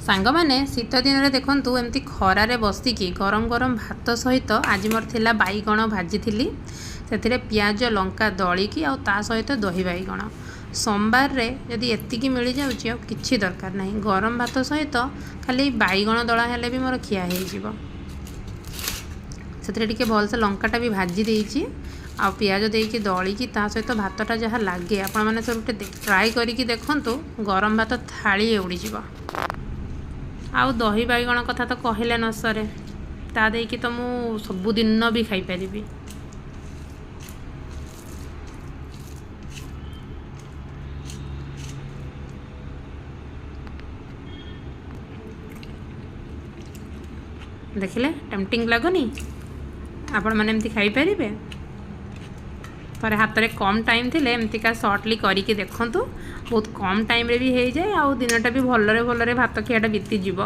ସାଙ୍ଗମାନେ, ଶୀତ ଦିନରେ ଦେଖନ୍ତୁ, ଏମିତି ଖରାରେ ବସିକି ଗରମ ଗରମ ଭାତ ସହିତ, ଆଜି ମୋର ଥିଲା ବାଇଗଣ ଭାଜିଥିଲି, ସେଥିରେ ପିଆଜ ଲଙ୍କା ଦଳିକି, ଆଉ ତା ସହିତ ଦହି ବାଇଗଣ। ସୋମବାରରେ ଯଦି ଏତିକି ମିଳିଯାଉଛି, ଆଉ କିଛି ଦରକାର ନାହିଁ। ଗରମ ଭାତ ସହିତ ଖାଲି ବାଇଗଣ ଦଳା ହେଲେ ବି ମୋର ଖିଆ ହେଇଯିବ। ସେଥିରେ ଟିକେ ଭଲସେ ଲଙ୍କାଟା ବି ଭାଜି ଦେଇଛି ଆଉ ପିଆଜ ଦେଇକି ଦଳିକି ତା ସହିତ ଭାତଟା ଯାହା ଲାଗେ, ଆପଣମାନେ ସବୁ ଟିକେ ଟ୍ରାଏ କରିକି ଦେଖନ୍ତୁ, ଗରମ ଭାତ ଥାଳିଏ ଉଡ଼ିଯିବ। ଆଉ ଦହି ବାଇଗଣ କଥା ତ କହିଲେ ନ ସରେ। ତା ଦେଇକି ତ ମୁଁ ସବୁଦିନ ବି ଖାଇପାରିବି। ଦେଖିଲେ ଟେମ୍ପଟିଂ ଲାଗୁନି? ଆପଣମାନେ ଏମିତି ଖାଇପାରିବେ। ଥରେ ହାତରେ କମ୍ ଟାଇମ୍ ଥିଲେ ଏମିତିକା ସର୍ଟଲି କରିକି ଦେଖନ୍ତୁ। ବହୁତ କମ୍ ଟାଇମ୍ରେ ବି ହେଇଯାଏ ଆଉ ଦିନଟା ବି ଭଲରେ ଭଲରେ ଭାତ ଖିଆଟା ବିତିଯିବ।